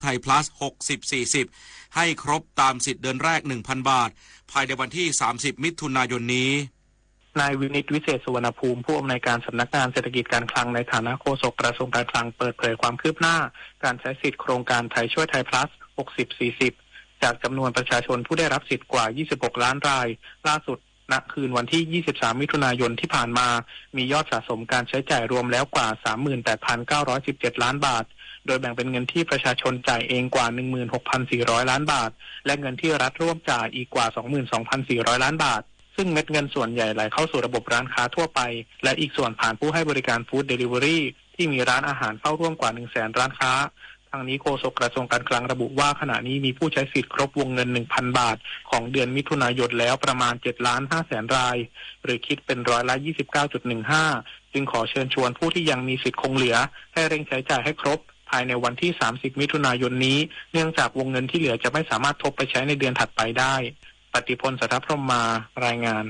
ไทย Plus หกสิบ สี่สิบ ให้ครบตามสิทธิ์เดือนแรก หนึ่งพัน บาท ภายในวันที่ สามสิบ มิถุนายนนี้ นายวินิต วิเศษสุวรรณภูมิ ผู้อำนวยการสำนักงานเศรษฐกิจการคลังในฐานะโฆษกกระทรวงการคลัง เปิดเผยความคืบหน้าการใช้สิทธิ์โครงการไทยช่วยไทย Plus หกสิบ สี่สิบ จากจำนวนประชาชนผู้ได้รับสิทธิ์กว่า ยี่สิบหก ล้านราย ล่าสุดณคืนวันที่ ยี่สิบสาม มิถุนายนที่ผ่านมา มียอดสะสมการใช้จ่ายรวมแล้วกว่า สามหมื่นแปดพันเก้าร้อยสิบเจ็ด ล้านบาท โดยแบ่งเป็นเงินที่ประชาชนจ่ายเองกว่า หนึ่งหมื่นหกพันสี่ร้อย ล้านบาท และเงินที่รัฐร่วมจ่ายอีกกว่า สองหมื่นสองพันสี่ร้อย ล้านบาท ซึ่งเม็ดเงินส่วนใหญ่ไหลเข้าสู่ระบบร้านค้าทั่วไป และอีกส่วนผ่านผู้ให้บริการ Food Delivery ที่มีร้านอาหารเข้าร่วมกว่า หนึ่งแสน ร้านค้า ทางนี้โฆษกกระทรวงการคลังระบุว่าขณะนี้มีผู้ใช้สิทธิ์ครบวงเงิน หนึ่งพัน บาท ของเดือนมิถุนายนแล้วประมาณ เจ็ดล้านห้าแสน ราย หรือคิดเป็นร้อยละ ยี่สิบเก้าจุดหนึ่งห้า จึงขอเชิญชวนผู้ที่ยังมีสิทธิ์คงเหลือ ให้เร่งใช้จ่ายให้ครบภายในวันที่ สามสิบ มิถุนายนนี้ เนื่องจากวงเงินที่เหลือจะไม่สามารถทบไปใช้ในเดือนถัดไปได้ ปฏิพล สัทธพรหมมา รายงาน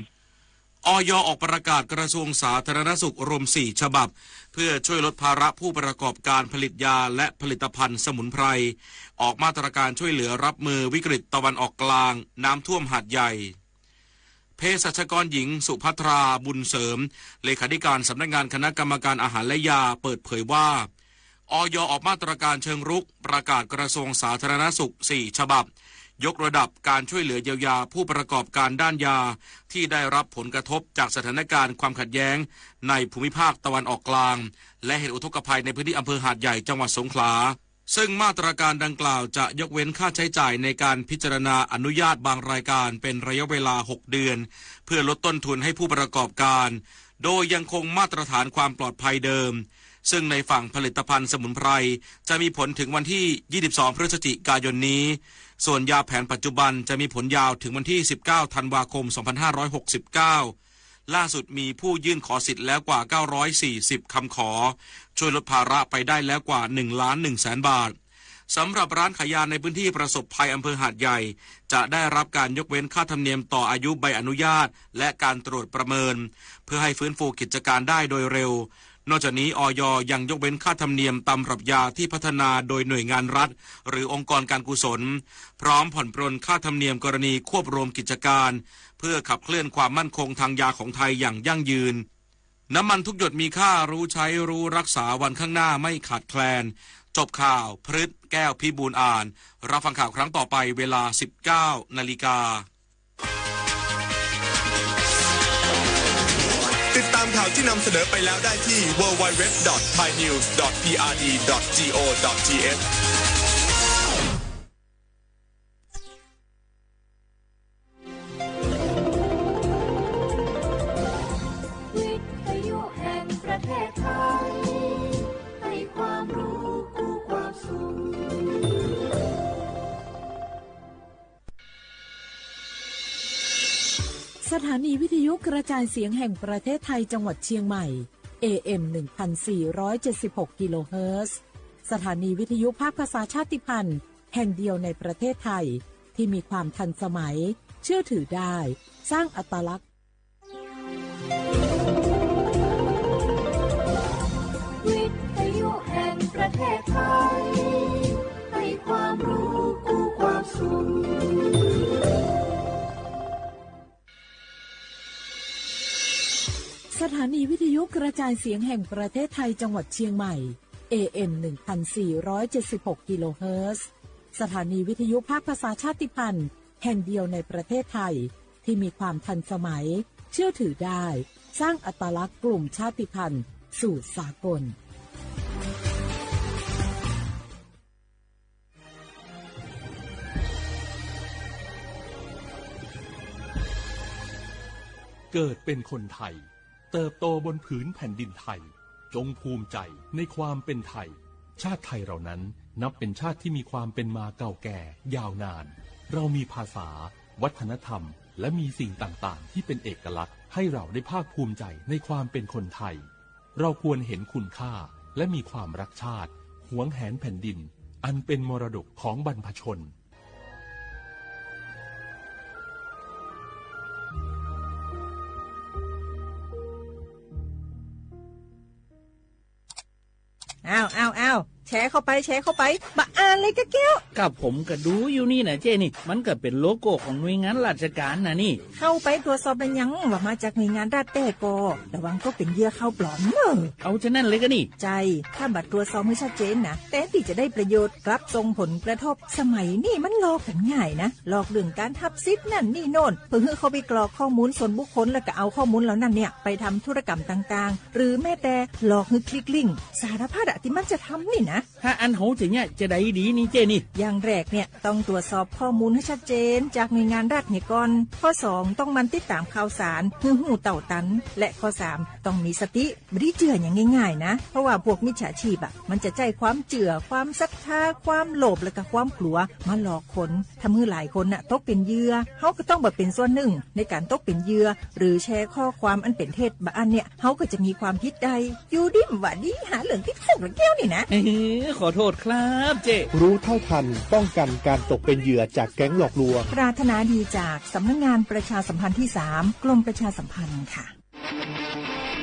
อย ออกประกาศกระทรวงสาธารณสุขรวม สี่ ฉบับ เพื่อช่วยลดภาระผู้ประกอบการผลิตยาและผลิตภัณฑ์สมุนไพร ออกมาตรการช่วยเหลือรับมือวิกฤตตะวันออกกลาง น้ำท่วมหาดใหญ่ เภสัชกรหญิงสุภัทรา บุญเสริม เลขาธิการสำนักงานคณะกรรมการอาหารและยา เปิดเผยว่า อย ออกมาตรการเชิงรุก ประกาศกระทรวงสาธารณสุข สี่ ฉบับ ยกระดับการช่วยเหลือเยียวยาผู้ประกอบการด้านยา ที่ได้รับผลกระทบจากสถานการณ์ความขัดแย้งในภูมิภาคตะวันออกกลาง และเหตุอุทกภัยในพื้นที่อำเภอหาดใหญ่จังหวัดสงขลา ซึ่งมาตรการดังกล่าวจะยกเว้นค่าใช้จ่ายในการพิจารณาอนุญาตบางรายการเป็นระยะเวลา หก เดือน เพื่อลดต้นทุนให้ผู้ประกอบการ โดยยังคงมาตรฐานความปลอดภัยเดิม ซึ่งในฝั่งผลิตภัณฑ์สมุนไพร จะมีผลถึงวันที่ ยี่สิบสอง พฤศจิกายนนี้ ส่วนยาแผนปัจจุบันจะมีผลยาวถึงวันที่ สิบเก้า ธันวาคม สองพันห้าร้อยหกสิบเก้า ล่าสุดมีผู้ยื่นขอสิทธิ์แล้วกว่า เก้าร้อยสี่สิบ คำขอ ช่วยลดภาระไปได้แล้วกว่า หนึ่งล้านหนึ่งแสน บาท สำหรับร้านขายยาในพื้นที่ประสบภัยอำเภอหาดใหญ่ จะได้รับการยกเว้นค่าธรรมเนียมต่ออายุใบอนุญาต และการตรวจประเมิน เพื่อให้ฟื้นฟูกิจการได้โดยเร็ว นอกจากนี้ อย ยังยกเว้นค่าธรรมเนียมตำรับยาที่พัฒนาโดยหน่วยงานรัฐ หรือองค์กรการกุศล พร้อมผ่อนปรนค่าธรรมเนียมกรณีควบรวมกิจการ เพื่อขับเคลื่อนความมั่นคงทางยาของไทยอย่างยั่งยืน น้ำมันทุกหยดมีค่า รู้ใช้รู้รักษา วันข้างหน้าไม่ขาดแคลน จบข่าว พฤษ แก้วพิบูลย์อ่าน รับฟังข่าวครั้งต่อไปเวลา สิบเก้า นาฬิกา ติดตามข่าวที่นำเสนอไปแล้วได้ที่ ดับเบิลยู ดับเบิลยู ดับเบิลยู ดอท ไทยนิวส์ ดอท พีอาร์ดี ดอท จี โอ ดอท ที เอช วิทยุแห่งประเทศไทย ให้ความรู้คู่ความสุข สถานีวิทยุกระจายเสียงแห่งประเทศไทยจังหวัดเชียงใหม่ เอ เอ็ม หนึ่งพันสี่ร้อยเจ็ดสิบหก กิโลเฮิรตซ์ สถานีวิทยุภาคภาษาชาติพันธุ์แห่งเดียวในประเทศไทย ที่มีความทันสมัย เชื่อถือได้ สร้างอัตลักษณ์ วิทยุแห่งประเทศไทย ให้ความรู้คู่ความสุข สถานีวิทยุกระจายเสียงแห่งประเทศไทยจังหวัดเชียงใหม่ เอ เอ็ม หนึ่งพันสี่ร้อยเจ็ดสิบหก กิโลเฮิรตซ์ สถานีวิทยุภาคภาษาชาติพันธุ์แห่งเดียวในประเทศไทย ที่มีความทันสมัย เชื่อถือได้ สร้างอัตลักษณ์กลุ่มชาติพันธุ์สู่สากล เกิดเป็นคนไทย เติบโตบนผืนแผ่นดินไทย จงภูมิใจในความเป็นไทย ชาติไทยเรานั้นนับเป็นชาติที่มีความเป็นมาเก่าแก่ยาวนาน เรามีภาษา วัฒนธรรม และมีสิ่งต่างๆ ที่เป็นเอกลักษณ์ ให้เราได้ภาคภูมิใจในความเป็นคนไทย เราควรเห็นคุณค่า และมีความรักชาติ หวงแหนแผ่นดิน อันเป็นมรดกของบรรพชน อ้าว อ้าว อ้าว แชร์เข้าไป แชร์เข้าไป บ่อ่านเลยกะแก้ว ก็ผมก็ดูอยู่นี่นะเจ้นี่ มันก็เป็นโลโก้ของหน่วยงานราชการนะนี่ เข้าไปตรวจสอบแล้วยังว่ามาจากหน่วยงานรัฐแท้ก่อ ระวังตกเป็นเหยื่อข่าวปลอมเนอะ เอาฉะนั้นเลยก็นี่ ใช่ ถ้าบ่ตรวจสอบให้ชัดเจนนะ แทนที่จะได้ประโยชน์ กลับส่งผลกระทบ สมัยนี้มันหลอกกันง่ายนะ หลอกเรื่องการทับสิทธิ์นั่นนี่โน่น เพื่อให้เข้าไปกรอกข้อมูลส่วนบุคคล แล้วก็เอาข้อมูลเหล่านั้นเนี่ยไปทำธุรกรรมต่างๆ หรือแม้แต่หลอกให้คลิกลิงก์ สารพัดอะที่มันจะทำนี่นะ ถ้าอันโหจะเนี่ยจะได้ดีนี่เจ้นี่ อย่างแรกเนี่ยต้องตรวจสอบข้อมูลให้ชัดเจนจากหน่วยงานรัฐเนี่ยก่อน ข้อสองต้องหมั่นติดตามข่าวสาร เพื่อรู้เท่าทัน และข้อสามต้องมีสติ บ่ได้เชื่ออย่างง่ายๆนะ เพราะว่าพวกมิจฉาชีพอะ มันจะใช้ความเชื่อ ความศรัทธา ความโลภ และก็ความกลัวมาหลอกคน ทำให้หลายคนน่ะตกเป็นเหยื่อ เฮาก็ต้องบ่เป็นส่วนหนึ่งในการตกเป็นเหยื่อ หรือแชร์ข้อความอันเป็นเท็จบ่อันเนี่ย เฮาก็จะมีความผิดได้ อยู่ดีบ่ดี หาเรื่องติดคุกแล้วแก้วนี่นะ เออ ขอโทษครับเจ้ รู้เท่าทัน ป้องกันการตกเป็นเหยื่อจากแก๊งหลอกลวง ปรารถนาดีจากสำนักงานประชาสัมพันธ์ที่สาม กรมประชาสัมพันธ์ค่ะ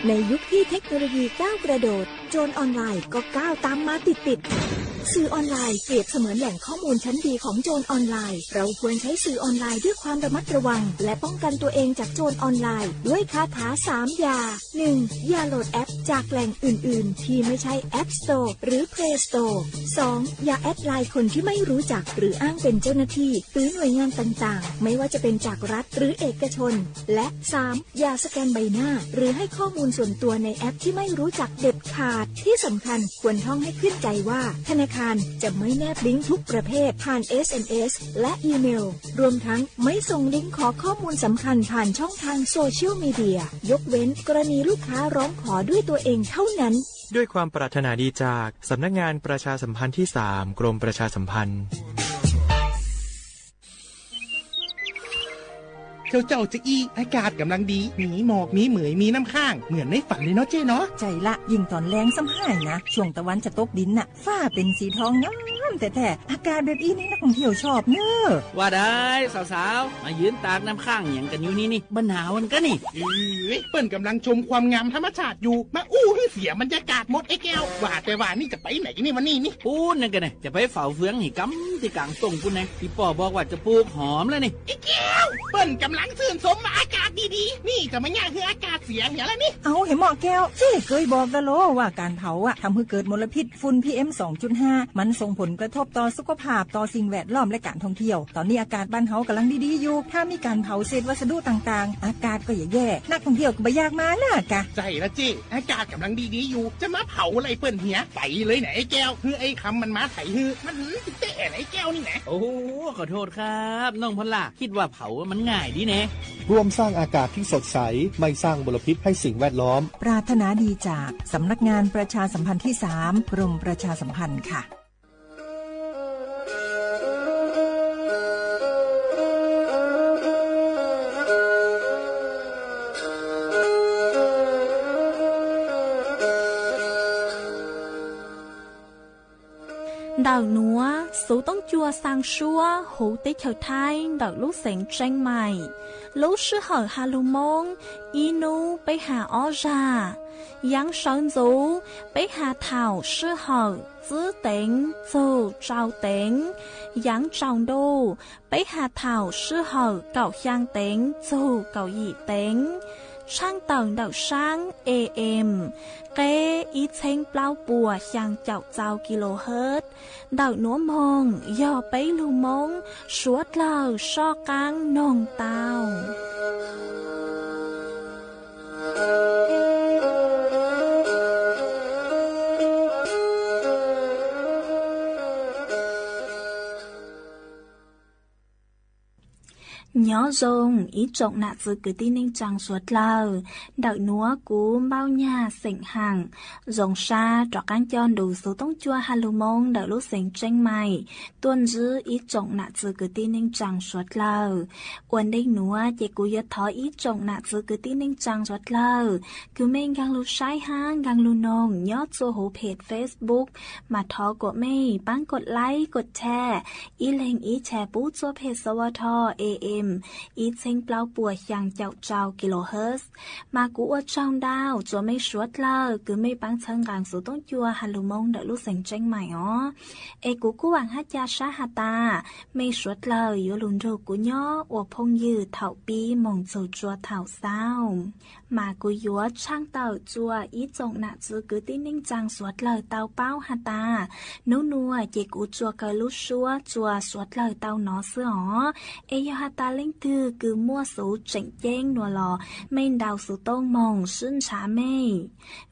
ในยุคที่เทคโนโลยีก้าวกระโดด โจรออนไลน์ก็ก้าวตามมาติดๆ สื่อออนไลน์เปรียบเสมือนแหล่งข้อมูลชั้นดีของโจรออนไลน์ เราควรใช้สื่อออนไลน์ด้วยความระมัดระวัง และป้องกันตัวเองจากโจรออนไลน์ ด้วยคาถาสามอย่า หนึ่ง อย่าโหลดแอปจากแหล่งอื่นๆ ที่ไม่ใช่ App Store หรือ Play Store สอง อย่าแอดไลน์คนที่ไม่รู้จัก หรืออ้างเป็นเจ้าหน้าที่ หรือหน่วยงานต่างๆ ไม่ว่าจะเป็นจากรัฐหรือเอกชน และ สาม อย่าสแกนใบหน้า หรือให้ข้อมูลส่วนตัวในแอปที่ไม่รู้จักเด็ดขาด ที่สำคัญควรท่องให้ขึ้นใจว่า ธนาคารจะไม่แนบลิงก์ทุกประเภทผ่าน เอส เอ็ม เอส และอีเมล รวมทั้งไม่ส่งลิงก์ขอข้อมูลสำคัญผ่านช่องทางโซเชียลมีเดีย ยกเว้นกรณีลูกค้าร้องขอด้วยตัวเองเท่านั้น ด้วยความปรารถนาดีจากสำนักงานประชาสัมพันธ์ที่สาม กรมประชาสัมพันธ์ เจ้าเจ้าจะอี้ อากาศกำลังดี มีหมอก มีเหมย มีน้ำค้าง เหมือนในฝันเลยเนาะเจ้เนาะ ใช่ละ ยิ่งตอนแลงซ้ำห้ายนะ ช่วงตะวันจะตกดินน่ะ ฟ้าเป็นสีทองงามแท้ๆ อากาศแบบอี้นี่นักท่องเที่ยวชอบเนอะ ว่าได้สาวๆ มายืนตากน้ำค้างหยังกันอยู่นี่นี่ บ่หนาวกันกะนี่ เอ้ย เปิ้นกำลังชมความงามธรรมชาติอยู่ มาอู้ให้เสียบรรยากาศหมดไอ้แก้ว ว่าแต่ว่านี่จะไปไหนนี่วันนี้นี่ ปู๊นนั่นกะนะ จะไปเฝ้าเฟืองให้กำที่กลางต้งปู๊นนะ ที่ป้อบอกว่าจะปลูกหอมแล้วนี่ ไอ้แก้ว เปิ้นกำลังชื่นชมว่าอากาศดีๆ นี่จะมาย่างให้อากาศเสียเหียแล้วนี่ เอาให้เหมาะแก้ว เจ้เกยบอกแล้วโลว่าการเผาอะทำให้เกิดมลพิษ ฝุ่น พีเอ็ม สองจุดห้า มันส่งผลกระทบต่อสุขภาพ ต่อสิ่งแวดล้อม และการท่องเที่ยว ตอนนี้อากาศบ้านเฮากำลังดีๆอยู่ ถ้ามีการเผาเศษวัสดุต่างๆ อากาศก็จะแย่ นักท่องเที่ยวก็บ่อยากมานะกะ ใช่ละเจ้ อากาศกำลังดีๆอยู่ จะมาเผาอะไรเปิ้นเหีย ไปเลยนะไอ้แก้ว เฮ้ย ไอ้คำมันมาไถเฮ้ย มันหืมติดเตะไอ้แก้วนี่นะ โอ้โห ขอโทษครับ น้องพอลล่า คิดว่าเผามันง่ายดีแน่ ร่วมสร้างอากาศที่สดใส ไม่สร้างมลพิษให้สิ่งแวดล้อม ปรารถนาดีจากสำนักงานประชาสัมพันธ์ที่สาม กรมประชาสัมพันธ์ค่ะ Ntawm nuav xuv toob cua xaa suab huv teb chaws Thaib ntawm lub xeev Tseeb Maim. Lub sij hawm has lug Moob, ib hnub peb has ob zag. Yaav sawv ntxuv, peb has thaum sij hawm txwb teev txug tsau teev. Yaav tsaus ntuj, peb has thaum sij hawm kaum xyaa teev txug kaum yim teev. Tshaaj tawm ntawm saab A M, qeb ib txheeb plaub puas xyaa caum txau kilohertz. Ntawm nuav moog yog peb lug Moob suav dlawg soj qaab noog tau. Nyob zoo ib tsoom nam txwv kwv tij neej tsaa suav dlawg. Ntawm nuav kuv Npauj Nyag xeem Haam zoo sab rov qaab coj nrug xuv toob cua has lug Moob ntawm lub xeev Tseeb Maim tuaj ntsib ib tsoom nam txwv kwv tij neej tsaa suav dlawg. Ua ntej nuav ces kuv yuav thov ib tsoom nam txwv kwv tij neej tsaa suav dlawg kws mej nkaag lug saib hab nkaag lug noog nyob txhua huv phem Facebook, mas thov kuas mej paab kod like kod share, ib leeg ib share pub txhua phem S W T A M ib txheeb plaub puas xyaa caum rau kilohertz. Mas kuv ua tsaug ntau txuas mej suav dlawg kws mej paab txhawb nqaa xuv toob cua Halo Moo ntawm lub xeev Tseeb Maim os. Es kuv kuj vaam hab ca sab has tas mej suav dlawg yuav lug nrug kuv nyob ua phooj ywg thaum pib moog txug tsua thaum xaus. Mas kuv yuav tshaaj tawm tsua ib txoom nam txwv kwv tij neej tsaa suav dlawg tau paub has tas, nub nua ces kuv tsua kaw lub suab tsua suav dlawg tau nov xwb os. Es yog has tas leej twg kws muaj xuv tseem ceeb nua los mej ntaus xuv tooj moog sib nrhav mej.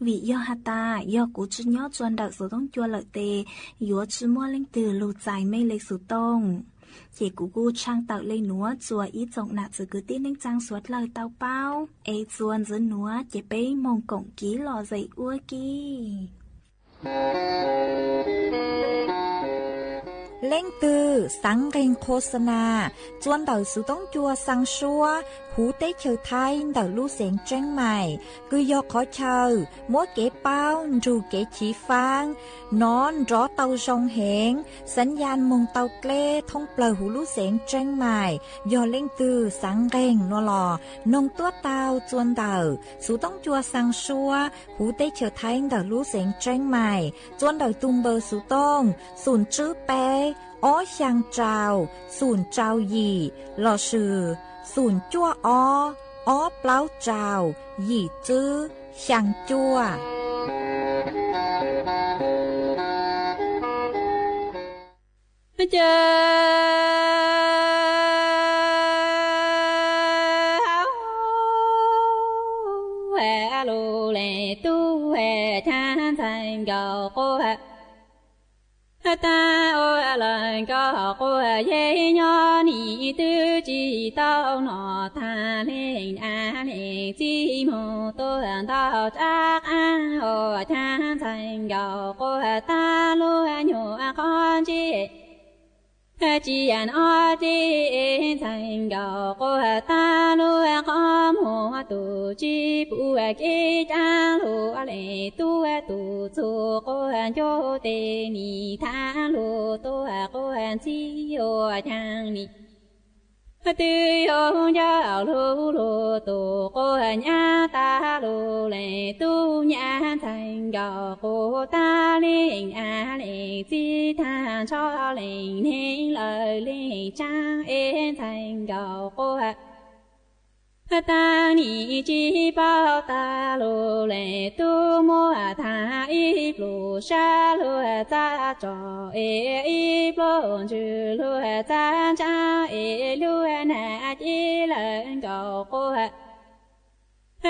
Vim yog has tas yog kuv tsi nyob tsua ntawm xuv toob cua lawm tes yuav tsi muaj leej twg lug txais mej le xuv tooj. Ces kuv kuj tshaaj tawm le nuav tsua ib txoom nam txwv kwv tij neej tsaa suav dlawg tau paub. Es txua ntxiv nuav ces peb moog koom kiv lom zem ua ke. Leej twg xaav nqeeg qhua xa nas tsua ntawm xuv toob cua xaa suab huv teb chaws Thaib ntawm lub xeev Tseeb Maim, kws yog qhov chaw muab kev paub nrug kev chiv faab nov nrov tau zoo heev, xaav ya moog tau dleb thoob plawg huv lub xeev Tseeb Maim. Yog leej twg xaav nqeeg nua los noog tuab taug tsua ntawm xuv toob cua xaa suab huv teb chaws Thaib ntawm lub xeev Tseeb Maim, tsua ntawm tug npawb xuv tooj xum tswb peb ob xyaa rau xum rau yim lossis xum cuaj ob ob plaub rau yim tswb xyaa cuaj. Lug le tub caab ntxhais nkaus quas, taag ua lawm nkaus quas yeg nyob nim twb tsi tau nov taag le na le txij moog tuaj ntau rab qaab ua caab ntxhais nkaus quas taag lub nyuam qhov ntsej. Tsi nov txij ntxhais nkaus quas taag lub qhov muag tus tsi pum kev caab lug le tub tus txug quas ncuj teg nim thaam lug tuaj quas ntxhib ua caag nim. Twb yog ncauj lug lug tus quas nyab taag lug le tub nyab ntxhais nkaus quas taag le na le txij taag nrho le neeg lawm le tsaab es ntxhais nkaus quas taag nim tsi paub taag lug le tub muab taag ib pluj sab lug txaj tso es ib pluj ntsws lug txaj ntsab es lug na ci lawm nkaus quas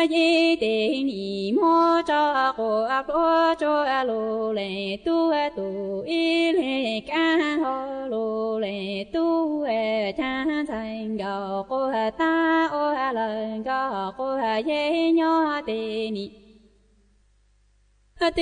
ib teg nim muab tso quas pluab tsua lug le tub tus ib le kaab ho lug le tub caab ntxhais nkaus quas taag ua lawm nkaus quas yeg nyob teg nim. Twb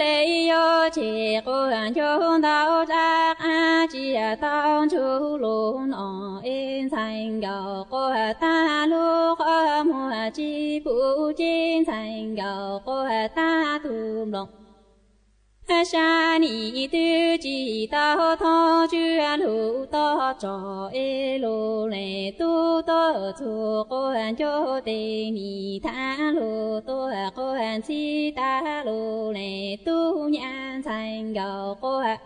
le yuav tseg quas ncuj ntau rab qaab tsi tau ntsug lug no es ntxhais nkaus quas taag lub qhov muag tsi pum ci ntxhais nkaus quas taag tug nplooj sab nim twb tsi tau thoob tswb lug toj tso es lug le tub tuaj txug quas ncuj teg nim thaam lug tuaj quas ntxhib taag lug le tub nyab ntxhais nkaus quas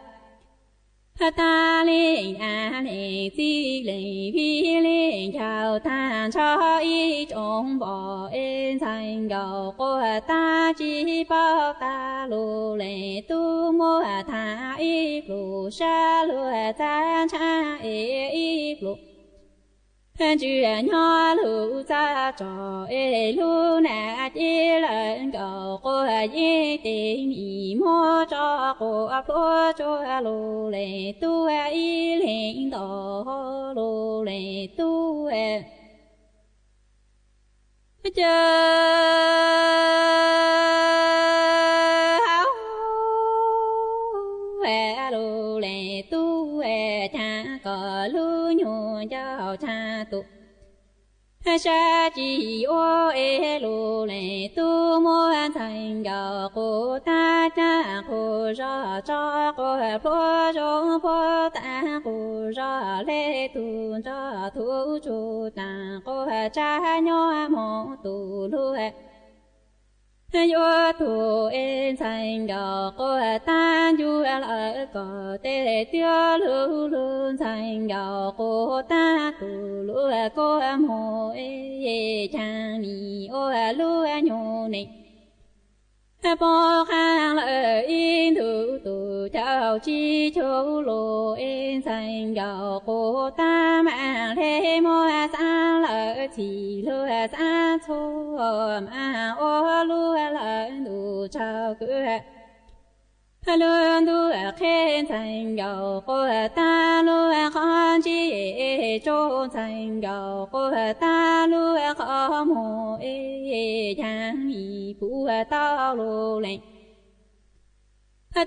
taag le na le txij le vim le ncaus taag nrho ib tsoom npom es ntxhais nkaus quas taag tsi paub taag lug le tub muab taag ib pluj sab lug txaj ntsab es ib pluj ntsws nyob lug txaj tso es lug na ci lawm nkaus quas yeg teg nim muab tso quas pluab tsua lug le tub ib leeg nto lug le tub caw lug le tub caab kom lub nyuag ncauj tshaj tus sab ci ua es lug le tub muab ntxhais nkaus quas taag caab qus zog tso quas pluab zoo puab taag qus zog le tug ntsuag tug tsuj dlaag quas tsaab nyob moog tug lug yuav tug es ntxhais nkaus quas taab ncu lawm kom tej twb lug lug ntxhais nkaus quas taab tug lug kua moog es caag nim ua lub nyuas neej poob qaab lawm ib ntu tug caum tsib caug lug es ntxhais nkaus quas taab maam le muab xaav lawm txhim lug xaav txhua maam ua lub lawm ntu tsaug kws lub ntuj qheb ntxhais nkaus quas taab lub qhov ntsej tsuj ntxhais nkaus quas taab lub qhov muag es caag nim puv tau lug leej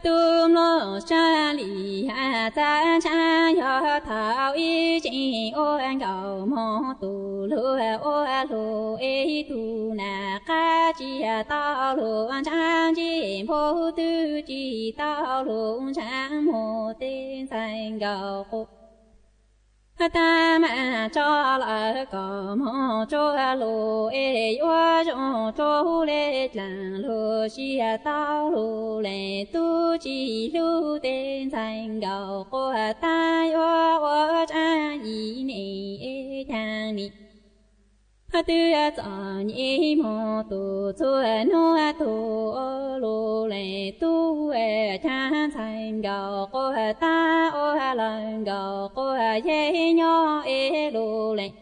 tug mloog saab li has txav ntshaab yog thaum ib tseem ua nkaus moog tug lug ua lug es tug nam qab tsi tau lug ntshaab ntsej npog twb tsi tau lug ntshaab muag tej ntxhais nkaus quas taab maam tso lawm kom moog tsuj lug es yuav zoo tsuj le dlaag lug sij tau lug leej tub tsi hlub tej ntxhais nkaus quas taab yuav ua tsaab ib neeg es caag nim twb txom nyem moog tug txhua nub tug ua lug leej tub caag ntxhais nkaus quas taab ua lawm nkaus quas yeej nyob es lug leej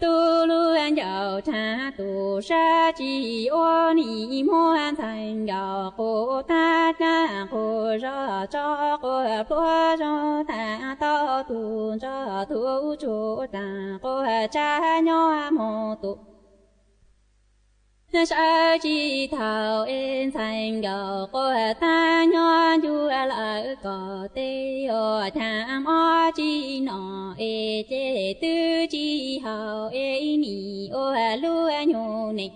tub lug ncaus caag tug sab tsi ua nim muab ntxhais nkaus quas taab dlaab quas zog tso quas pluag zog taag tau tug ntsuag tug tsuj dlaag quas tsaab nyob moog tug sawv tsi tau es ntxhais nkaus quas taab nyob ncu lawm kom tej yuav caag mob tsi nom es ces twb tsi haum es nim ua lub nyuas neej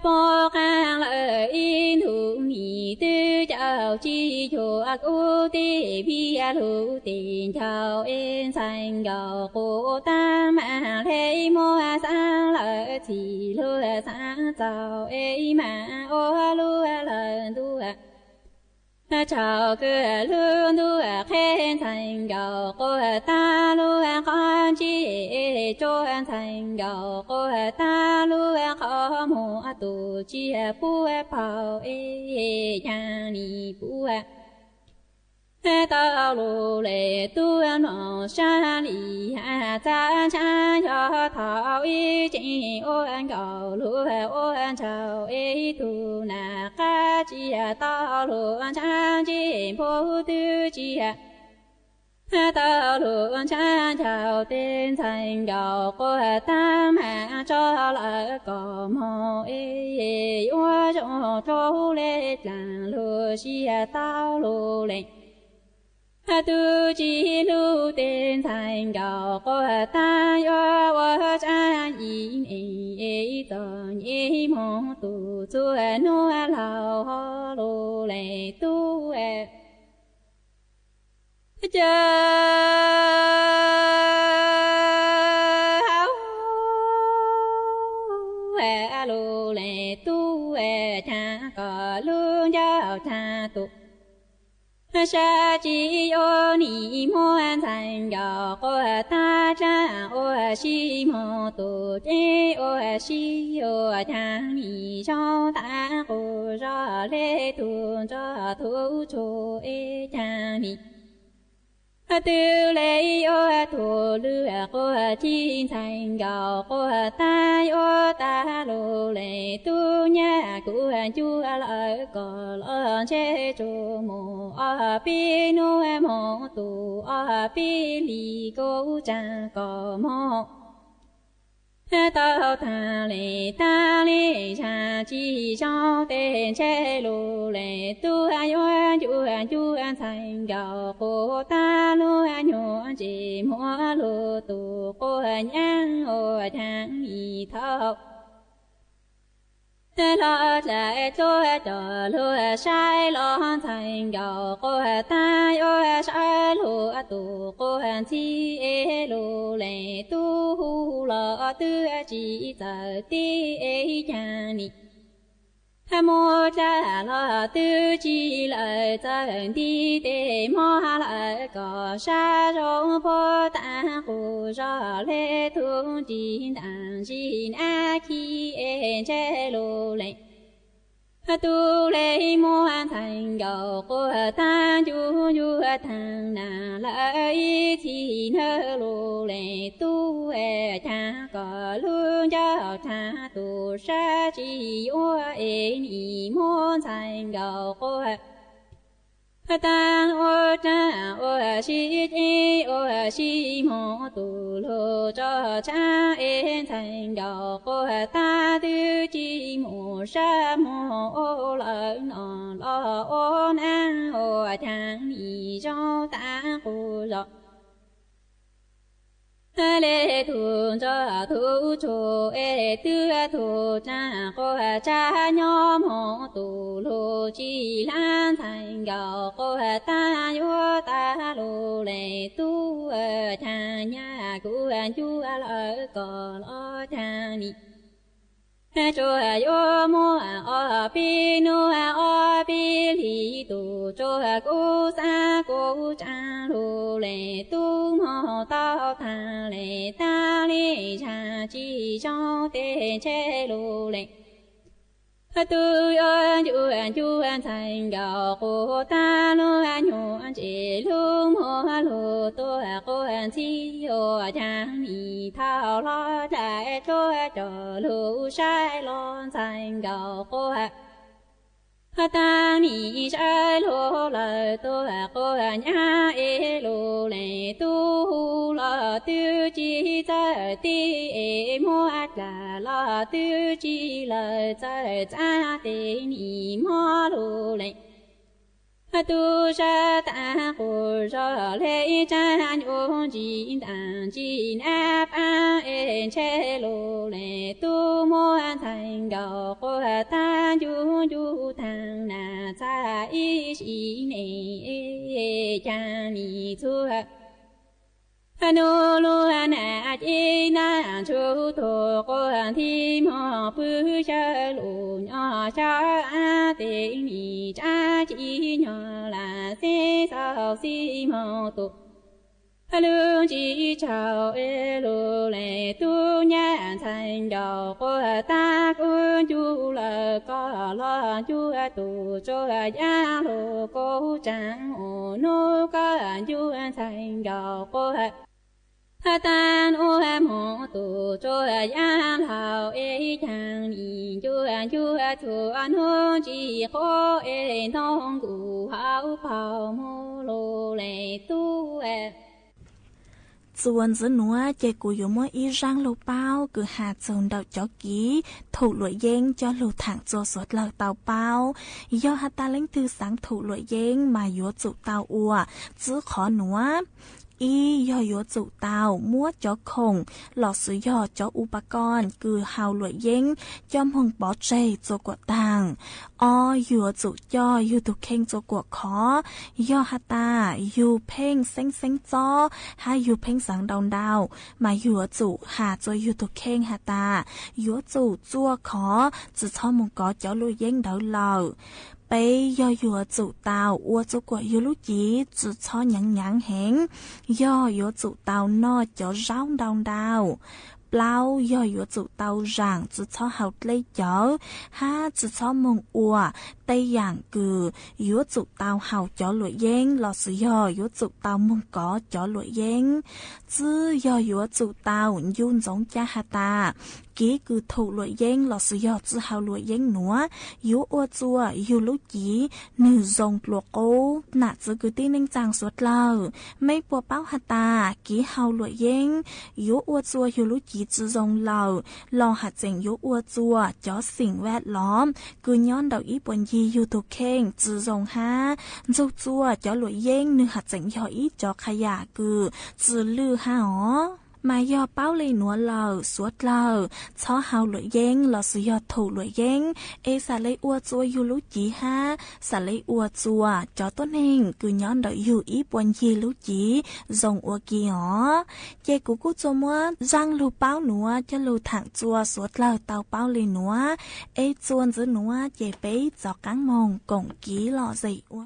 poob qaab lawm ib ntu nim twb caum tsib caug kub teb vij lug tes ncaus es ntxhais nkaus quas taab maam le muab xaav lawm txhim lug xaav txaus es maam ua lub lawm ntuj tsaug kws lub ntuj qheb ntxhais nkaus quas taab lub qhov ntsej tsuj ntxhais nkaus quas taab lub qhov muag tug tsi puv paug es caag nim puv tau lug leej tub mloog saab li has txav ntshaab yog thaum ib tseem ua nkaus lug ua ntshaus es tug nam qab tsi tau lug ntshaab ntsej npog twb tsi tau lug ntshaab ncaus tej ntxhais nkaus quas taab maam tso lawm kom moog es yuav zoo tsuj le dlaag lug sij tau lug leej tub tsi hlub tej ntxhais nkaus quas taab yuav ua tsaab ib neeg es txom nyem moog tug txhua nub laug ho lug leej tub cav lug leej tub cav kom lub ncaus cav tug sab tsi yuav nim muab ntxhais nkaus quas taab dlaab ua si moog tug ceeb ua si yuav caag nim zoo taab quas zog le tug ntsuag tug tsuj es caag nim twb le yuav tug lug quas ci ntxhais nkaus quas taab yuav tag lug leej tub nyab kuv ncu lawm kom los ntshe tsuas moog ob peb nub moog tug ob peb hlis kuv tsaam kom moog tau taag le taab le zaag tsi zoo tej ntshe lug leej tub yuav ncu ncu ntxhais nkaus quas taab lub nyuas ntse muab lug tug quas nyaab ua caag nim thaum Los dlaim dluab rog lug saib los ntxhais nkaus quas tag yuav sawv lug tus quas ntxhi es lug lees tub hu los twb tsis txawj tib es caag nim muab dlaab los twb tsis lawm txawj nti tes mob lawm kom sab zoo puab taag qus zog le tug ntsis ntaam ntsis nab khi es ntshe lug lees tub le muab ntxhais nkaus quas tag ncu ncu taag nas lawm ib txhis nawb lug lees tub caag kom lub ncauj rag tus sab tsis yuav es nim muab ntxhais nkaus quas tag ua rag ua si ceeb ua si moog tus lug tso tshaab es ntxhais nkaus quas tag twb tsis mus sab moog ua lawm no los ua nab ua caag nim zoo taag qus zog le tug ntsuag tug tshum es twb tug rag quas tag nyob moog tus lug tsis lab ntxhais nkaus quas tag yuav tag lug lees tub caag nyaj kuv ncuav lawm kom los caag nim tsuas yuav muaj ob peb nub ob peb hlis tus tsuas kuv xaav kuv tsaa lug lees tub moog tau taag le taag le zag tsis zoo tes ntshe lug lees tub yuav ncu ncu ntxhais nkaus quas tag lub nyuag ntses lub muag lug tuaj quas ntxhi ua caag nim thaum los dlaim dluab rog lug saib los ntxhais nkaus quas tag nim sawv lug lawm tuaj quas nyab es lug lees tub hu los twb tsis txawj tib es muab dlaab los twb tsis lawm txawj txav tes nim mob lug lees tub sab taag qus zog le tsaa nyuj ntsis ntaam ntsis nab paab es ntshe lug lees tub muab ntxhais nkaus quas tag ncu ncu taag nas txag ib si ne caag nim txhua nub lug nam ceb nab ntsug tug quas nti moog pw xyaw lug nyob xyaw av tes nim tsaab ci nyog lam xib xaus xib moog tus lub ntsis tsaug es lug lees tub nyab ntxhais nkaus quas tag kuv ncu lawm koj los ncu tus tsuas yav lug kuv tsaa ua nub koj ncu ntxhais nkaus quas tag nua moog tus tsuas yav laug es caag nim ncu ncu txhua nub ntsis quav es ntoo nkuj hauv paug moog lug lees tub. Txuas ntxiv nuav ces kuv yuav muab ib zaaj lug paub kws has txug ntawm cov kiv thum luam yeeb coj lug thaam txug suav dlawg tau paub. Yog has tas leej twg xaav thum luam yeeb mas yuav tsum tau ua txwb qhov nuav. Ib, yog yuav tsum tau muab cov khoom lossis yog cov upakoos kws haus luam yeeb coj moog pov tseg txua kuam taag. Ob, yuav tsum coj yug tug kheej txua kuam khov. Yog has tas yug pheej xeeb xeeb txob hab yug pheej xaav ntau ntau, mas yuav tsum has txua yug tug kheej has tas yuav tsum txua khov, tsi txhob moog kov cov luam yeeb ntawd lawm. Peb, yog yuav tsum tau ua txua kuam yug lub cev tsi txhob nyaav nyaav heev. Yog yuav tsum tau noj cov zaub ntau ntau. Plaub, yog yuav tsum tau zaam tsi txhob haus dlej cawv hab tsi txhob moog ua tej yaam kws yuav tsum tau haus cov luam yeeb lossis yog yuav tsum tau moog kov cov luam yeeb. Tsib, yog yuav tsum tau ncu ntsoov ca has tas kiv kws thum luam yeeb lossis yog tsi haus luam yeeb nuav yuav ua txua yug lub cev nwg zoo dlua qub. Nam txiv kwv tij neej tsaa suav dlawg, mej puas paub has tas kiv haus luam yeeb yuav ua txua yug lub cev tsi zoo lawm los has tseem yuav ua txua cov xeem vaj lov kws nyob ntawm ib puag ncig yug tug kheej tsi zoo hab ntsug txua cov luam yeeb nwg has tseem yog ib cov qha yam kws tsi lwj hab os. Mas yog paub li nuav lawm, suav dlawg txhob hau luam yeeb lossis yog thum luam yeeb, es xam le ua txua yug lub civ hab xam le ua txua cov tuab neeg kws nyob ntawm yug ib puas ncig lub civ zoo ua ke os. Ces kuv kuj txua muab zaaj lug paub nuav coj lug thaam txua suav dlawg tau paub li nuav, es txua ntxiv nuav ces peb rov qaab moog koom kiv lom zem ua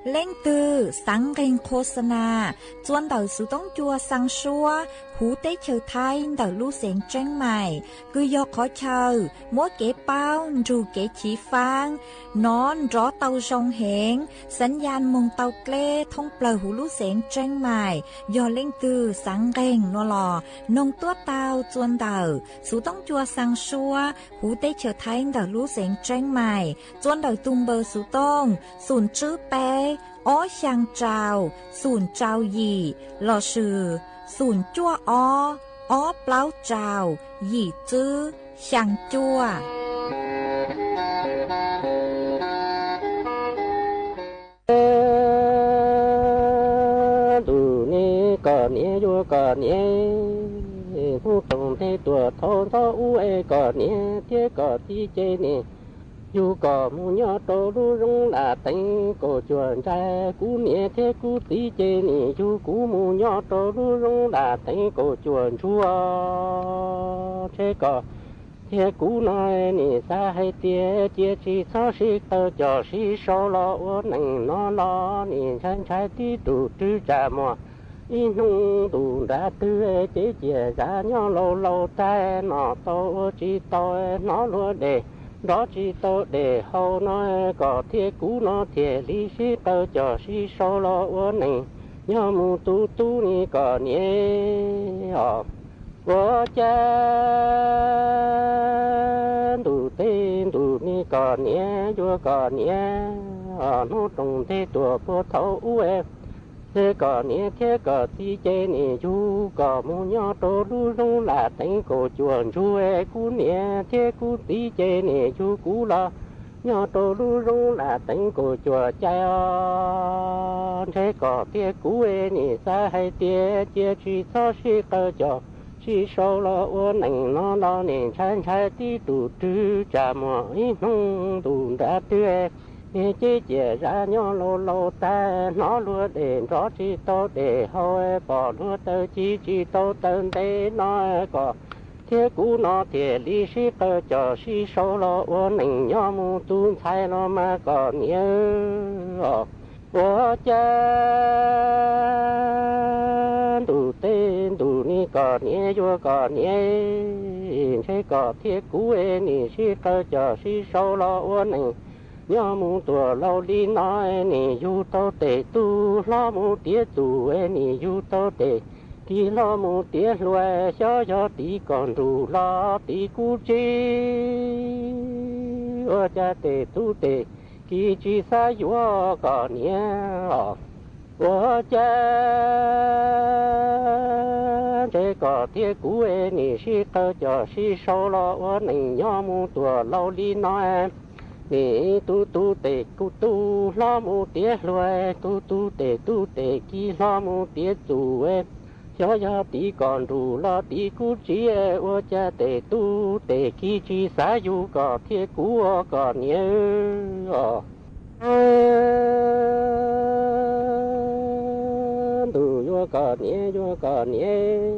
Leej twg xaav nqeeg qhuas xa nas txua ntawm xuv toob cua xaa suab huv teb chaws Thaib ntawm lub xeev Tseeb Maim, kws yog qhov chaw muab kev paub nrug kev chiv faab nov nrov tau zoo heev, xaav yaj moog tau dleb thoob plawg huv lub xeev Tseeb Maim. Yog leej twg xaav nqeeg no los noog tuab tau txua ntawm xuv toob cua xaa suab huv teb chaws Thaib ntawm lub xeev Tseeb Maim txua ntawm tug npawb xuv tooj xoom tswb peb ob xyaa rau xoom rau yim lossis xoom cuaj ob ob plaub rau yim tswb xyaa cuaj. Ntuj ne kom niam yuav kom niam, hnub roos nteg tuam thaum ntxov ub es kom niam thiab kom txiv ces nim yug kom mus nyob rau lub zoov Lam Teev kaum cuam ntsais. Kuv niam thiab kuv txiv ces nim yug kuv mus nyob rau lub zoov Lam Teev kaum cuam ntsuag. Ntshe kom thiab kuv no nim xav hais tias cia tsis txhob sib qawm cos sib sau los ua neej no los nim ntshai ntshai tib tug rwg tsam muag ib hnub ntuj nrad twg ces ciam zam nyob laus laus tag no tau ua tsis tau hnov luag dej nrov tsis tau dej haus no kom thiab kuv no thiaj li sib qawm cos sib sau los ua neej nyob mus tu tu ni kom niam os. Ua cas ntuj teb ntuj ni kom niam yuav kom niam, hnub roos nteg tuam puag thaum ub es kom niam thiab kom txiv ces nim yug kom mus nyob rau lub zoov Lam Teev kaum cuam ntsuag. Kuv niam thiab kuv txiv ces nim yug kuv los nyob rau lub zoov Lam Teev kaum cuam cai os. Ntshe kom thiab kuv nim xav hais tias cia tsis txhob sib qawm cos sib sau los ua neej no los nim ntshai ntshai tib tug rwg tsam muag ib hnub ntuj nrad twg ces ciam zam nyob laus laus tag hnov luag dej nrov tsis tau dej haus pom luag taw ci tsis tau taw ntev no kom thiab kuv no thiaj li sib qawm cos sib sau los ua neej nyob mus tu ntxhais los mas kom niam os. Ua cas ntuj teb ntuj ni kom niam yuav kom niam, ntshe kom thiab kuv nim sib qawm cos sib sau los ua neej nyob mus tuam laus li no. Nim yug tau tes tub hlob mus tiav txuj, nim yug tau tes kiv hlob mus tiav hluas, xyov yog tiv kom nrug los tiv kuv tsi. Ua cas tes tub tes kiv tsis xav yuav kom niam os. Ua cas ntshe kom thiab kuv nim sib qawm cos sib sau los ua neej nyob mus tuam laus li no. Nim tub tub tes kuv tub hlob mus tiav hluas, tub tub tes tub tes kiv hlob mus tiav txuj, xyov yog tiv kom nrug los tiv kuv tsi. Ua cas tes tub tes kiv tsis xav yug kom thiab kuv kom niam os. Ntuj yuav kom niam yuav kom niam,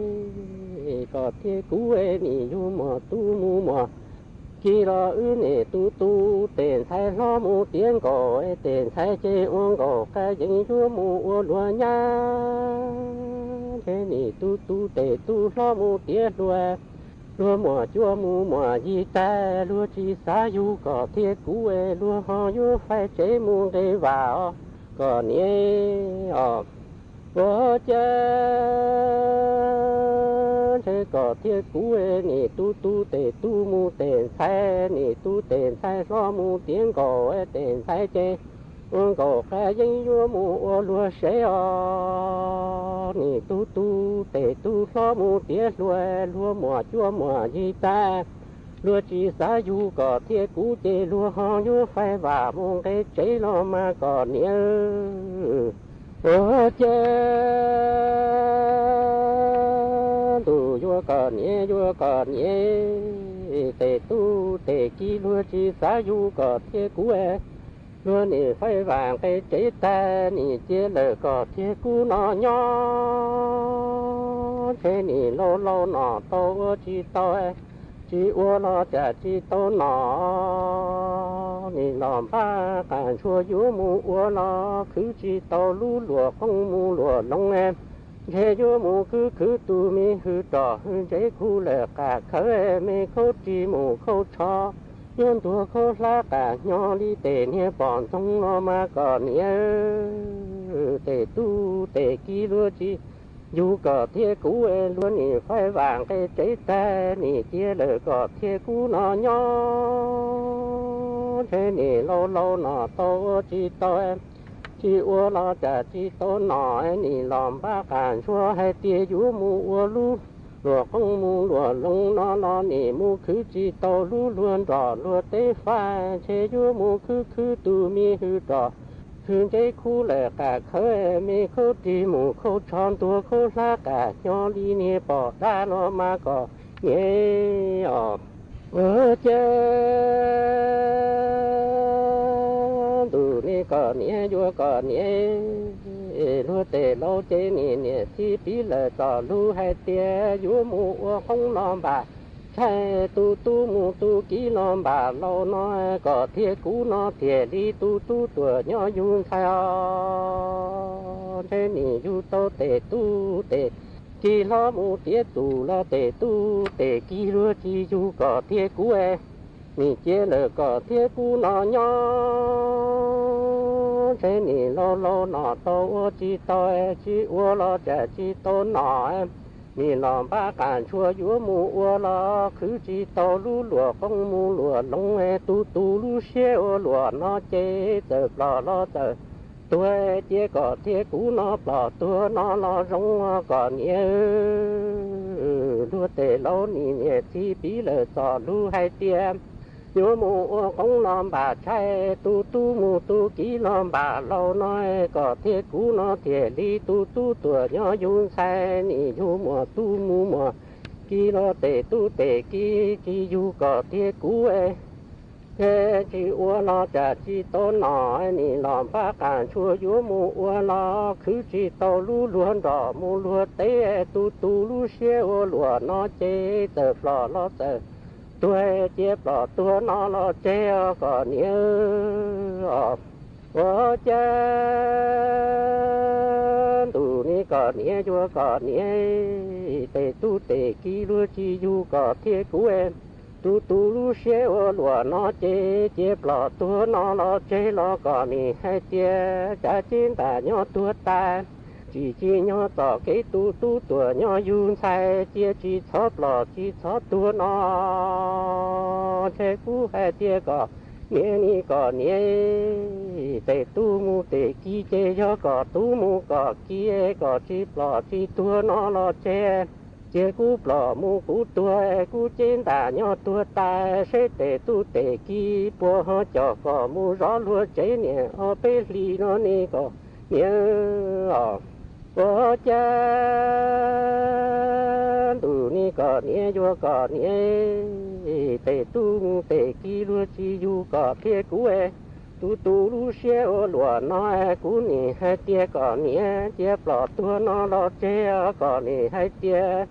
kom thiab kuv nim yug muag tub mus muag kiv los wb nim tub tub tes ntxhais hlob mus tiav nkaus, tes ntxhais ces ua nkaus qab yeeb yuav mus ua luag nyab. Ntshe nim tub tub tes tub hlob mus tiav hluas, luag muam cuab mus muam yig tag, luag tsis xav yug kom thiab kuv, luag ho yuav faib tsev mus nqe vam os kom niam os. Ua cas ntshe kom thiab kuv nim tub tub tes tub mus tes ntxhais, nim tub tes ntxhais hlob mus tiav nkaus, tes ntxhais ces ua nkaus qab yeeb yuav mus ua luag sev os. Nim tub tub tes tub hlob mus tiav hluas, luag muam cuab muam yig tag, luag tsis xav yug kom thiab kuv ces luag ho yuav faib vam mus nqe tsev los mas kom niam os. Ua cas ntuj yuav kom niam yuav kom niam, tes tub tes kiv luag tsis xav yug kom thiab kuv, luag nim faib vam nqe tsev tag nim cia lawm kom thiab kuv no nyob. Ntshe nim laus laus no tau ua tsis tau Tsis ua los cas tsis tau nom, nim los npaj qas ntshua yuav mus ua los khwv tsis tau lub luam qoob mus luam loov. Ntshe yuav mus khwv khwv tus me hwm rog hwm ntsev khu lawm qas khawv me khaub ris mus khaub tsho, yuav ntuag khaub hlab qas hnyo li tes niag pom ntxoog no mas kom niam tes tub tes kiv luag tsis yug kom thiab kuv luag nim faib vam nqe tsev tag nim cia lawm kom thiab kuv no nyob. Ntshe nim laus laus nom tau ua tsis tau, tsis ua los cas tsis tau nom, nim los npaj qas ntshua hais tias yuav mus ua lub luam qoob mus luam loov no los nim mus khwv tsis tau lub luag nrog luag teb faj, ntshe yuav mus khwv khwv tus me hwm rog hwm ntsev khu lawm qas khawv me khaub ris mus khaub tsho ntuag khaub hlab qas hnyo li niag pom dab no mas kom niam os. Ua cas ntuj ni kom niam yuav kom niam luag tes laus ces nim niam txiv piv lawm txoj lus hais tias yuav mus ua qoob los npam tshaib, tus tub mus tus kiv los npam laus no kom thiab kuv no thiaj li tus tub tuam nyob yug ntxhais os. Ntshe nim yug tau tes tub tes kiv hlob mus tiav txus los tes tub tes kiv luag tsis yug kom thiab kuv, nim cia lawm kom thiab kuv no nyob. Ntshe nim laus laus nom tau ua tsis tau, tsis ua los cas tsis tau nom, nim los npaj qas ntshua yuav mus ua los khwv tsis tau lub luam qoob mus luam loov, tus tus lub siab ua luam no ces txawm plom los txawm tuag, cia kom thiab kuv no plom tuag no los zoo kom niam luag tes laus nim niam txiv piv lawm txoj lus hais tias yuav mus ua qoob los npam tshaib, tus tub mus tus kiv los npam laus no kom thiab kuv no thiaj li tus tub tuam nyob yug ntxhais, nim yug muam tub mus muam kiv los tes tub tes kiv tsis yug kom thiab kuv, tsis ua los cas tsis tau nom, nim los npaj qas ntshua yuav mus ua los khwv tsis tau lub luag nrog mus luag teb, tus tus lub siab ua luam no ces txawm plom los txawm tuag, cia plom tuag no los tseg os kom niam os. Ua cas ntuj ni kom niam yuav kom niam, tes tub tes kiv luag tsis yug kom thiab kuv, tus tus lub siab ua luam no ces cia plom tuag no los tseg los kom nim hais tias cav ceb ntam nyob tuag tas, tsis tsim nyog txoj kev tus tub tuam nyob yug ntxhais, cia tsis txhob plom tsis txhob tuag no ntshe kuv hais tias kom niam ni kom niam, tes tub mus tes kiv ces yog kom tub mus kom kiv, kom tsis plom tsis tuag no los tseg, cia kuv plom mus kuv tuag, kuv ceb ntam nyob tuag tas, seb tes tub tes kiv puas ho com kom mus zov luag tsev niam ob peb hlis no ni kom niam os. Ua cas ntuj ni kom niam yuav kom niam, tes tub mus tes kiv luag tsis yug kom thiab kuv, tus tus lub siab ua luam no, kuv nim hais tias kom niam cia plom tuag no los tseg, kom nim hais tias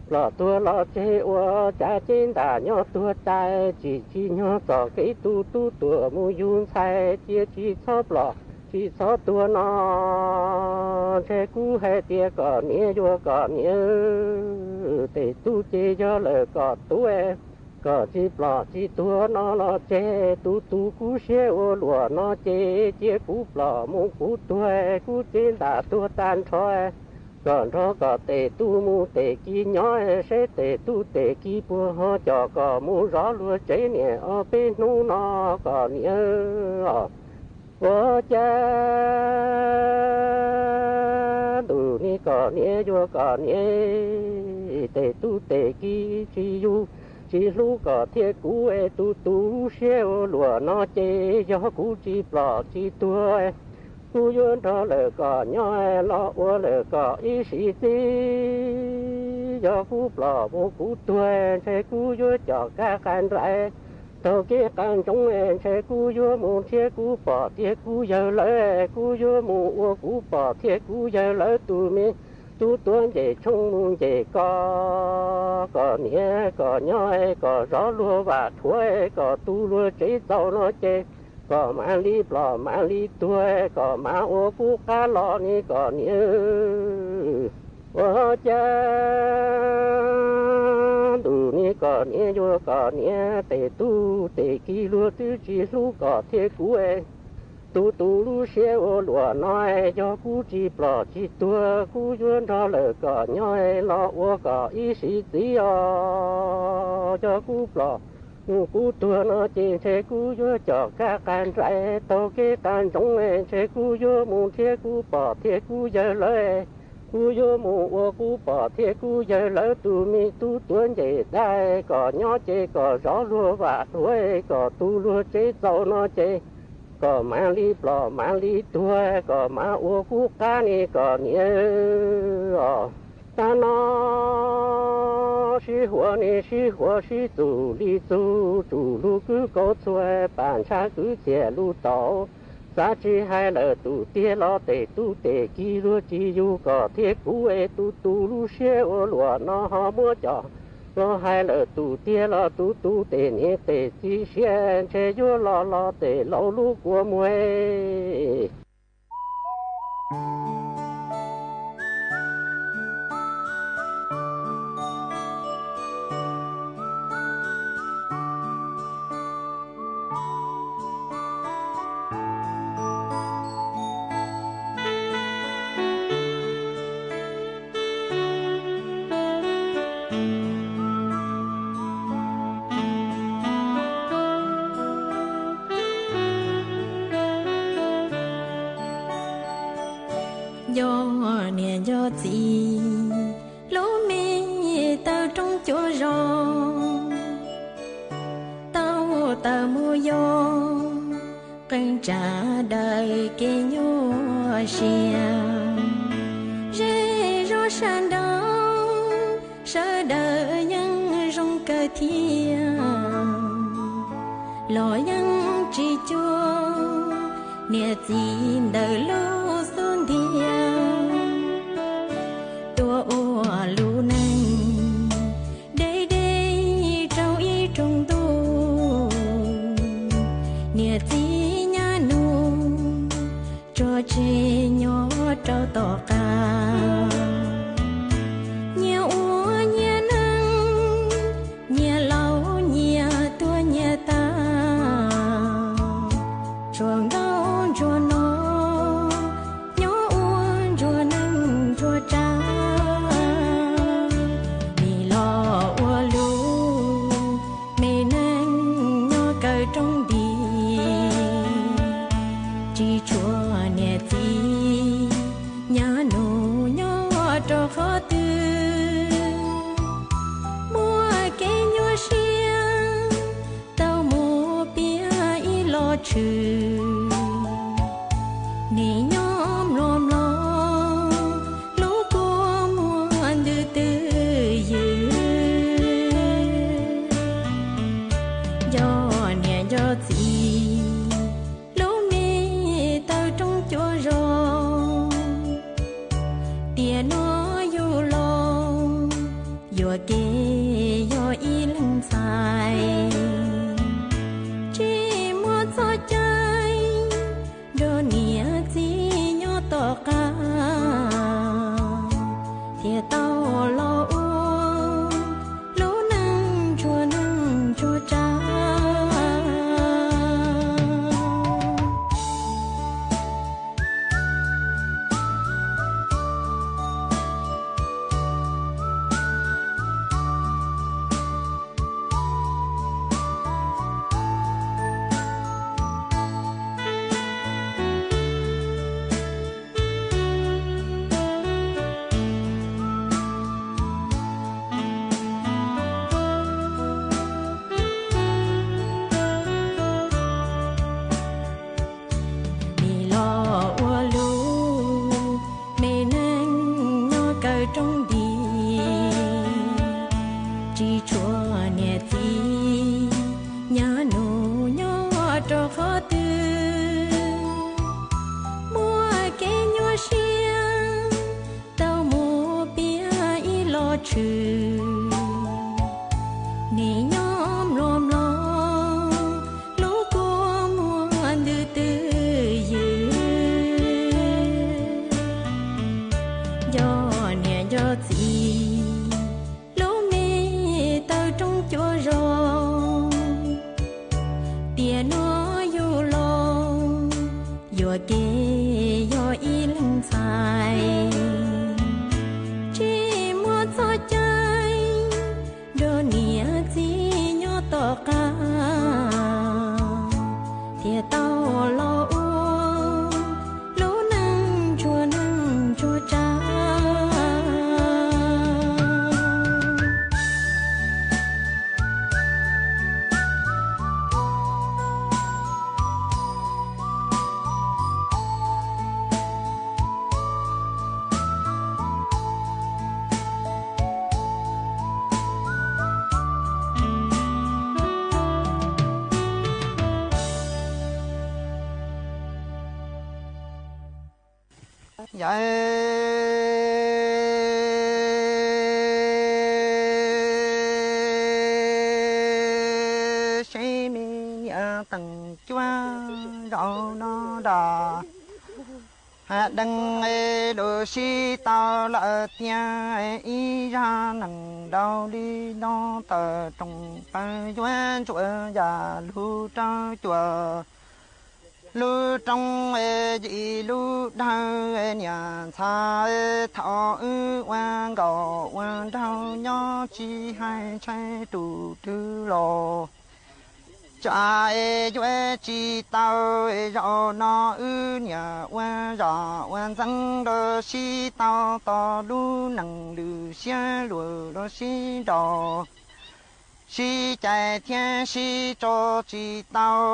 plom tuag los tseg ua cav ceb ntam nyob tuag tas, tsis tsim nyog txoj kev tus tub tuam mus yug ntxhais, cia tsis txhob plom tsis txhob tuag no ntshe kuv hais tias kom niam yuav kom niam, tes tub ces yog lawm kom tub, kom tsis plom tsis tuag no los tseg, tus tus kuv siab ua luam no ces cia kuv plom mus kuv tuag, kuv ceb ntam tuag tag nrho, kom nrog kom tes tub mus tes kiv nyob, seb tes tub tes kiv puas ho com kom mus zov luag tsev niam ob peb hnub no kom niam os. Ua cas ntuj ni kom niam yuav kom niam, tes tub tes kiv tsis yug tsis hlub kom thiab kuv, tus tus lub siab ua luam no ces yog kuv tsis plom tsis tuag, kuv yuav nrog lawm kom nyob los ua lawm kom ib sim txij, yog kuv plom mus kuv tuag ntshe kuv yuav com kab qa nrais taug kev qa ntsoov, ntshe kuv yuav mus thiab kuv pom thiab kuv yawg lawv, kuv yuav mus ua kuv pom thiab kuv yawg lawv tus me Tub tuav nce tshoob mus nce koj, kom niam kom nyob kom zov luag vam dhuav, kom tu luag tsev txaus no ces kom mam li plom mam li tuag, kom mam ua kub qab los ne kom niam ua cas ntuj ne kom niam yuav kom niam tes tub tes kiv luag twb tsis hlub kom thiab kuv. Tus tus lub siab ua luam no, yog kuv tsis plom tsis tuag kuv yuav nrog lawm kom nyob los ua kom ib sim txiv os. Yog kuv plom mus kuv tuag no ces ntshe kuv yuav com kab qas nraim taug kev qas ntsoov, ntshe kuv yuav mus nrhiav kuv pog thiab kuv yawg lawv. Kuv yuav mus ua kuv pog thiab kuv yawg lawv tus me tub tuav nce dab, kom nyob ces kom zov luag vam dhuav, kom tu luag tsev txaus no ces kom mam li plom mam li tuag, kom mam ua kub qab ne kom niam os. Tag no sib huas ne sib huas sib txuj li txuj, tsuj lub kub kaus txhua, pam ntshav kwv txhiaj lub taub. Xav tsis hais lawm tus tiag los tes tub tes kiv luag tsis yug kom thiab kuv es tus tus lub siab ua luam no ho muab coj los hais lawm tus tiag los tus tus tes niam tes txiv siab ntshe yuav los los tes laus lub kua muag. Nco niam nco txiv, lub me taw roob cuav zos, tau taws mus yos, qee tsa daws kev nyuaj siab. Zej zos sab nraud sawv daws yeej zoo kawg thiab, los yeej tsis cuag niam txiv ntawm lub xub ntiag. Tuaj ua lub neej deb deb rau ib rooj ntuj, niam txiv nyab nus tsuas tseg nyob rau tom qab. Nyias ua nyias neej, nyias laus nyias tuag nyias tas. Tsuas nkauj ntsuag no nyob ua ntsuag neej ntsuag tsav, nim los ua lub me neej nyob kaw rooj nti, tsis tshuav niam txiv nyab nus nyob rau qhov twg. Muaj kev nyuaj siab tau mus piav ib lo tshwm, nim nyob mluas mluas lub kua muag ntws twj ywm. Nco niam nco txiv, lub me taw roob cuav zos, tiam no yus los yuam kev yog ib leeg ntxhais, tsis muaj txoj cai nrog niam txiv Yog ib leeg ntxhais tsis muaj txoj cai, nrog niam txiv nyob tom qab, thiaj tau los ua lub neej ntsuag neej ntsuag tsav. Yawg Seb me niam teem cuab zaum no nrog deev lub sib tau lawm tiag, ib zaj neeg ntaus li no tawm rooj plaws yuav ntsuav yam lug rau cuam lub rooj, yim lub dawg niam ntxhais, thaum wb ua nkauj ua nraug nyob tsis hais ntshai tus twg los tsav yuav tsis tau. Zaum no wb niam ua zam ua ntxeev los sib tau tos lub neej lwm siab luag los sib nraus sib cais thiab sib tso tsis tau,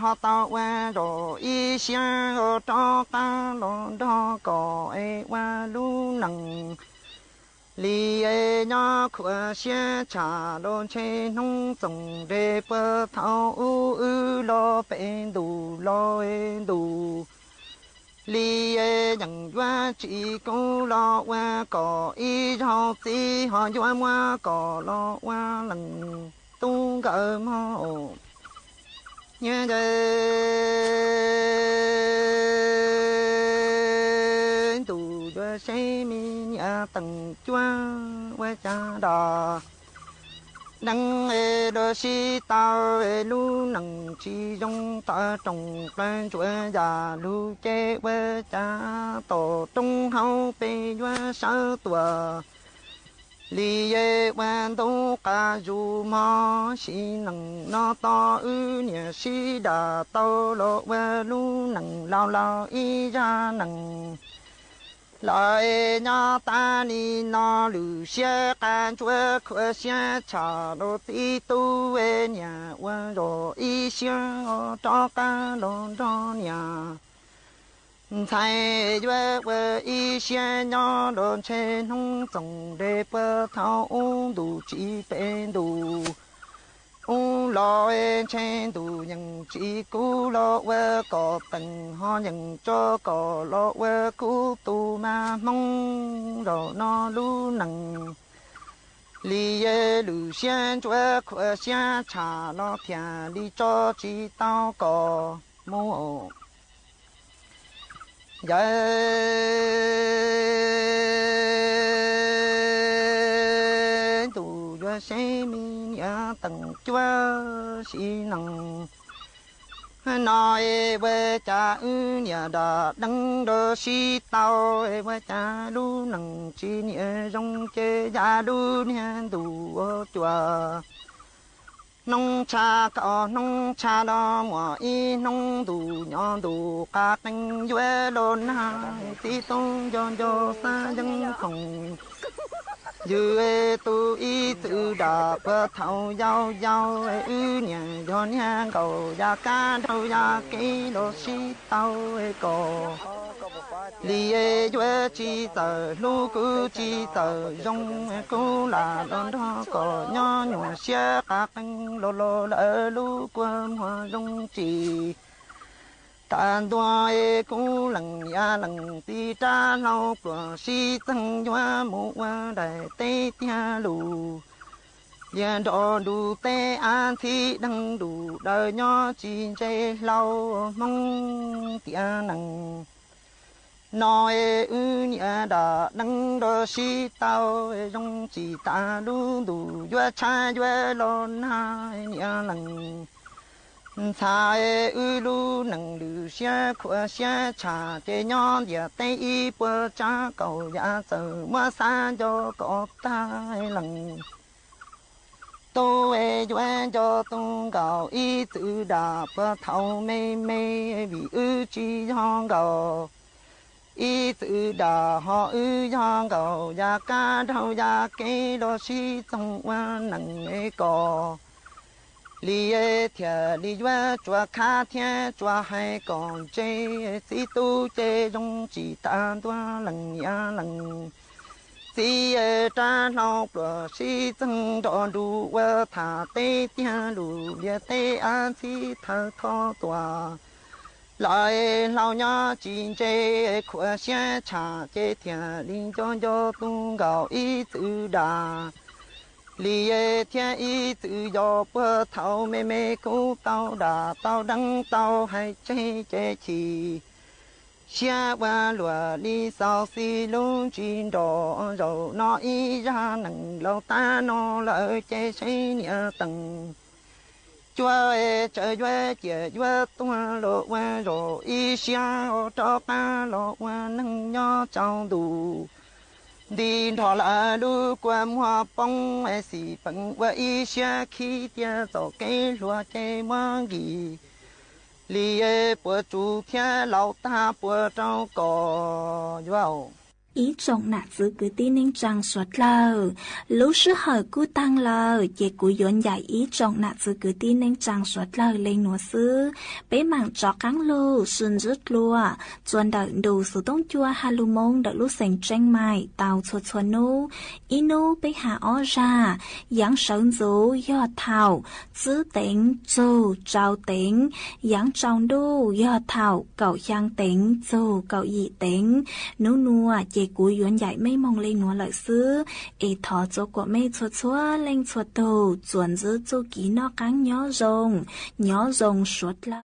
ho tau ua zaum ib siab rov qab los nrog kom ua lub neej li nyob khuam siab tsham los ntshe hnub txoos nres puag thaum ub wb los pem ntus los ntus li yeem yuav tsis kub los ua kom ib zaug txiv ho yuav muab kom los ua leej tub nkawd mog. Ntuj yuav seb me niam teem cuab ua cas nrog deev los sib tau lub neej tsis zoo tawm rooj plaws ntsuav yam lug ces ua cas tom roob hauv pes yuav sawv tuaj li ua ntub qab zus mog. Sim neej no tos wb niam sib dam tau los ua lub neej laus laus ib zaj neej lawm nyob tas li no lwm siab qab ntsuav khuam siab tsham los txiv tub niam ua zaum ib siab rov qab los nrog niam ntxhais yuav ua ib siab nyob los ntshe hnub txoos nres puag thaum ub ntus tsis pem ntus ub los ntshe ntus yeem tsis kub los ua kom teem ho yeem tso kom los ua kub tus mas hmoob zaum no lub neej li lwm siab ntsuav khuam siab tsham los thiaj li tso tsis tau kom mus. Yawg ntuj yuav seb me niam teem cuab sim neej no es ua cas wb niam dam deev los sib tau es ua cas lub neej tsis niam zoo ces yam lub niag ntuj ua cuam hnub tshav kaum hnub tshav los muaj ib hnub ntuj nyob ntuj qab qees yuav los nag txiv tub nco nco xav yeeb khoom yws tus ib txwm dam puag thaum yau yau wb niam yog niag nkaus yam kab nraug yam kev los sib tau kom li yuav tsis txawm hlub kuj tsis txawm zoo kuj lam los nrog kom nyob nyuam siab qab qees los los lawm lub kua muag zoo tsis tas ntua kuj lees yam lees ti rab hlau pluas sib txeeg yuav mus ua daim teb tiag lus lias nrog nrug teb av ntxhib deeg nrug daws nyob tsis ntse hlau hmoob tiam neej no es wb niam dam deev los sib tau zoo tsis tas lub ntuj yuav tshav yuav los nag niam lees Ntxhais, wb lub neej lwj siab khuam siab tshaj, ces nyob ntiaj teb ib puas tsav kaum yam txawm muab xav nco kom tag lees. Tub es yuav nco tub nkaus ib txwm dam puag thaum me me, vim wb tsis yog nkaus ib txwm dam, ho wb yog nkaus yam kab dhau yam kev los sib txoog ua neej kom li. Thiaj li yuav tsuas khav thiab tsuas hais kom ntse, txiv tub ces zoo tsis tas ntua leej niam leej txiv, rab hlau pluas sib txeeg nrog nruj ua tham teb tiag, lub liaj teb av ntxhib thawj thoj tuaj lawm, hlau nyob tsis ntse, khuam siab tshaj ces thiaj li nco nco tub nkaus ib txwm dam li. Thiab ib txwm yog puag thaum me me kuv tau dam tau deev tau hais tseg ces chim siab ua luaj li xauv xis lub ntsig nrog zaum no ib zaj neej laus tag no lawm ces seb niam teem cuab es tsawv yuav ciam yuav tuag los ua zaum ib siab, rov qab los ua neeg nyob tsaus ntuj nti nrog lawv lub kua muag poob, xim peem ua ib siab khib tias txoj kev hluas ces muab nkim li. Puas tsum thiab laus tag puas rau kom yuav. Ib tsoom nam txwv kwv tij neej tsaa suav dlawg, lub sij hawm kuj taag lawm ces kuv yuav ncaim ib tsoom nam txwv kwv tij neej tsaa suav dlawg le nuav xwb. Peb maam rov qaab lug sib ntsib dlua txuas ntawm ntu xuv toob cua Has Lug Moob ntawm lub xeev Tseeb Maim tau txhua txhua nub. Ib nub peb has ob zag, yaav sawv ntxuv yog thaum tsib teev txug rau teev, yaav tsaus ntuj yog thaum kaum xyaa teev txug kaum yim teev. Nub nuav ces kuv yuav ncaim mej moog le nuav lawm xwb, es thov txua kuam mej txhua txhua leej txhua tug txuas ntsib txuj kev noj qaab nyob zoo, nyob zoo suav dlawg.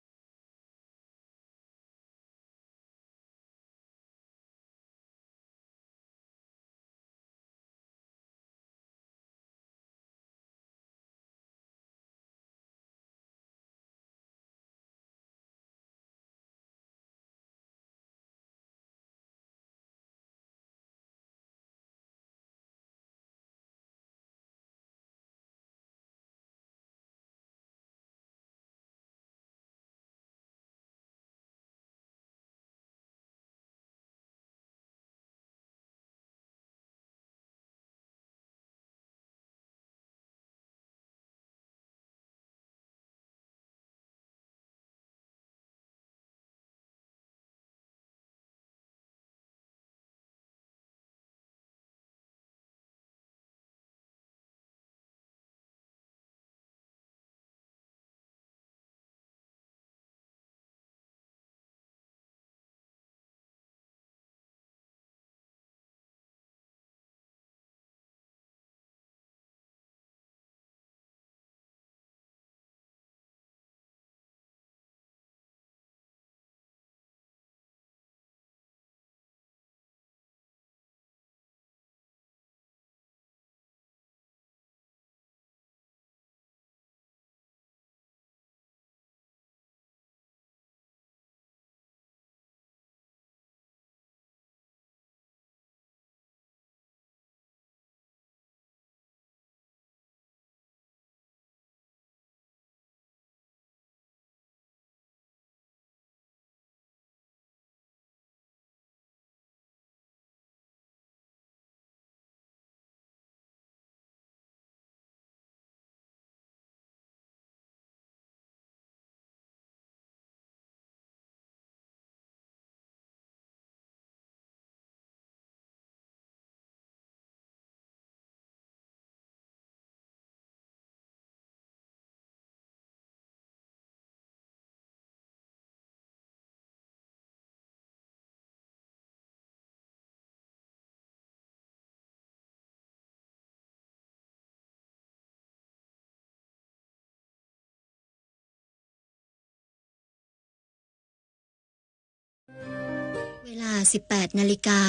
เวลา สิบแปด นาฬิกา